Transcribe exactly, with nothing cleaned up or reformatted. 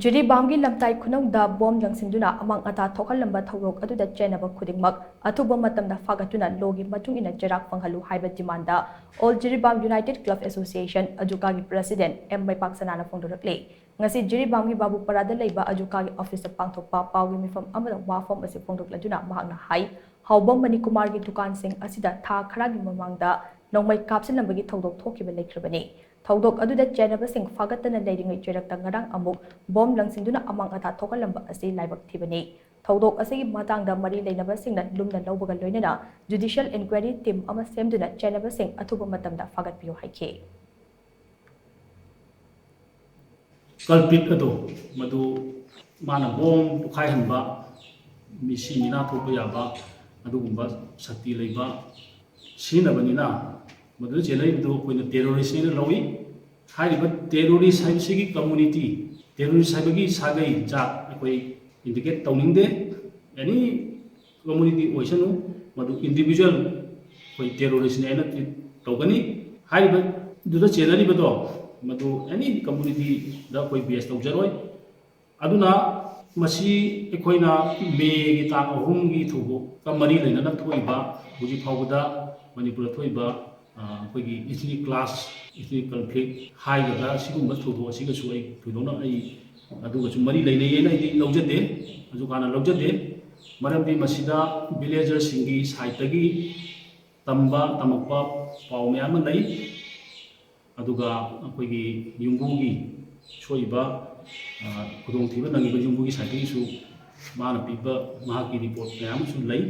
ꯖꯤꯔꯤꯕꯥꯝꯒꯤ ꯂꯝꯇꯥꯏ ꯈꯨꯅꯧꯗ bomb ꯂꯪꯁꯤꯟꯗꯨꯅ ꯑꯃꯥꯡ ꯑꯇꯥ ꯊꯣꯛꯍꯜꯂꯝꯕ ꯊꯧꯗꯣꯛ ꯑꯗꯨꯗ ꯆꯦꯟꯅꯕ ꯈꯨꯗꯤꯡꯃꯛ ꯑꯊꯨꯕ ꯃꯇꯝꯗ ꯐꯥꯒꯠꯇꯨꯅ ꯂꯣꯒꯤ ꯃꯇꯨꯡ ꯏꯟꯅ ꯆꯩꯔꯥꯛ ꯐꯪꯍꯜꯂꯨ ꯍꯥꯏꯕ demand All Jiribam United Club Association, ꯑꯖꯨꯀꯥꯒꯤ ꯄ꯭ꯔꯁꯤꯗꯦꯟ ꯑꯦꯝ ꯃꯩꯄꯥꯛ ꯁꯅꯥꯅ ꯐꯣꯡꯗꯣꯔꯛꯂꯤ꯫ ꯉꯁꯤ ꯖꯤꯔꯤꯕꯥꯝꯒꯤ ꯕꯥꯕꯨꯄꯔꯥꯗ ꯂꯩꯕ ꯑꯖꯨꯀꯥꯒꯤ ꯑꯣꯐꯤꯁꯇ ꯄꯥꯡꯊꯣꯛꯄ ꯄꯥꯎꯒꯤ ꯃꯤꯐꯝ ꯑꯃꯗ ꯋꯥꯐꯝ ꯑꯁꯤ ꯐꯣꯡꯗꯣꯛꯂꯗꯨꯅ ꯃꯍꯥꯛꯅ ꯍꯥꯏ, ꯍꯥꯎꯕꯝ ꯃꯅꯤꯀꯨꯃꯥꯔꯒꯤ ꯗꯨꯀꯥꯟꯁꯤꯡ ꯑꯁꯤꯗ ꯊꯥ ꯈꯔꯒꯤ ꯃꯃꯥꯡꯗ ꯅꯣꯡꯃꯩ ꯀꯥꯞꯁꯤꯜꯂꯝꯕꯒꯤ ꯊꯧꯗꯣꯛ ꯊꯣꯛꯈꯤꯕ ꯂꯩꯈ꯭ꯔꯕꯅꯤ꯫ ꯊꯧꯗꯣꯛ ꯑꯗꯨꯗ ꯆꯦꯟꯅꯕꯁꯤꯡ ꯐꯥꯒꯠꯇꯅ ꯂꯩꯔꯤꯉꯩ ꯆꯩꯔꯛꯇ ꯉꯔꯥꯡ ꯑꯃꯨꯛ ꯕꯣꯝ ꯂꯪꯁꯤꯟꯗꯨꯅ ꯑꯃꯥꯡ ꯑꯇꯥ ꯊꯣꯛꯍꯜꯂꯝꯕ ꯑꯁꯤ ꯂꯥꯏꯕꯛ ꯊꯤꯕꯅꯤ꯫ ꯊꯧꯗꯣꯛ ꯑꯁꯤꯒꯤ ꯃꯇꯥꯡꯗ ꯃꯔꯤ ꯂꯩꯅꯕꯁꯤꯡꯅ ꯂꯨꯝꯅ ꯂꯧꯕꯒ ꯂꯣꯏꯅꯅ judicial inquiry team ꯑꯃ ꯁꯦꯝꯗꯨꯅ ꯆꯦꯟꯅꯕꯁꯤꯡ ꯑꯊꯨꯕ ꯃꯇꯝꯗ ꯐꯥꯒꯠꯄꯤꯌꯨ ꯍꯥꯏꯈꯤ꯫ Culprit ꯑꯗꯣ ꯃꯗꯨ ꯃꯥꯅ ꯕꯣꯝ ꯄꯣꯈꯥꯏꯍꯟꯕ, ꯃꯤꯁꯤ ꯃꯤꯅꯥ ꯊꯣꯛꯄ ꯌꯥꯕ ꯑꯗꯨꯒꯨꯝꯕ ꯁꯛꯇꯤ ꯂꯩꯕ ꯁꯤꯖꯤꯟꯅꯕꯅꯤꯅ, ꯃꯗꯨꯗ ꯆꯦꯟꯅꯔꯤꯕꯗꯨ ꯑꯩꯈꯣꯏꯅ terrorist ꯍꯥꯏꯅ ꯂꯧꯏ꯫ ꯍꯥꯏꯔꯤꯕ terrorist ꯍꯥꯏꯕꯁꯤꯒꯤ community, terrorist ꯍꯥꯏꯕꯒꯤ ꯁꯥꯒꯩ ꯖꯥꯠ ꯑꯩꯈꯣꯏ indicate ꯇꯧꯅꯤꯡꯗꯦ꯫ Any community ꯑꯣꯏꯁꯅꯨ, ꯃꯗꯨ individual ꯑꯩꯈꯣꯏ terrorist ꯅꯤ ꯍꯥꯏꯅ treat ꯇꯧꯒꯅꯤ꯫ ꯍꯥꯏꯔꯤꯕꯗꯨꯗ ꯆꯦꯟꯅꯔꯤꯕꯗꯣ ꯃꯗꯨ any community ꯗ ꯑꯩꯈꯣꯏ base ꯇꯧꯖꯔꯣꯏ꯫ ꯑꯗꯨꯅ ꯃꯁꯤ ꯑꯩꯈꯣꯏꯅ May ꯒꯤ ꯇꯥꯡ ꯑꯍꯨꯝꯒꯤ ꯊꯧꯗꯣꯛꯀ ꯃꯔꯤ ꯂꯩꯅꯅ ꯊꯣꯛꯏꯕ, ꯍꯧꯖꯤꯛ ꯐꯥꯎꯕꯗ ꯃꯅꯤꯄꯨꯔꯗ ꯊꯣꯛꯏꯕ, ꯑ, ꯑꯩꯈꯣꯏꯒꯤ ethnic clash, ethnic conflict ꯍꯥꯏꯒꯗ꯭ꯔꯥ, ꯁꯤꯒꯨꯝꯕ ꯊꯧꯗꯣꯛ ꯑꯁꯤꯒꯁꯨ ꯑꯩ ꯊꯣꯏꯗꯣꯛꯅ ꯑꯩ ꯑꯗꯨꯒꯁꯨ ꯃꯔꯤ ꯂꯩꯅꯩꯌꯦꯅ ꯑꯩꯗꯤ ꯂꯧꯖꯗꯦ, ꯑꯖꯨꯀꯥꯅ ꯂꯧꯖꯗꯦ꯫ ꯃꯔꯝꯗꯤ ꯃꯁꯤꯗ villager ꯁꯤꯡꯒꯤ side ꯇꯒꯤ ꯇꯝꯕ ꯇꯝꯃꯛꯄ ꯄꯥꯎ ꯃꯌꯥꯝ ꯑꯃ ꯂꯩ꯫ ꯑꯗꯨꯒ ꯑꯩꯈꯣꯏꯒꯤ ꯌꯨꯝꯕꯨꯒꯤ ꯁꯣꯛꯏꯕ, ꯑ, ꯈꯨꯗꯣꯡꯊꯤꯕ ꯅꯪꯉꯤꯕ ꯌꯨꯝꯕꯨꯒꯤ side ꯇꯒꯤꯁꯨ ꯃꯥꯅ ꯄꯤꯕ ꯃꯍꯥꯛꯀꯤ report ꯃꯌꯥꯝ ꯑꯃꯁꯨ ꯂꯩ꯫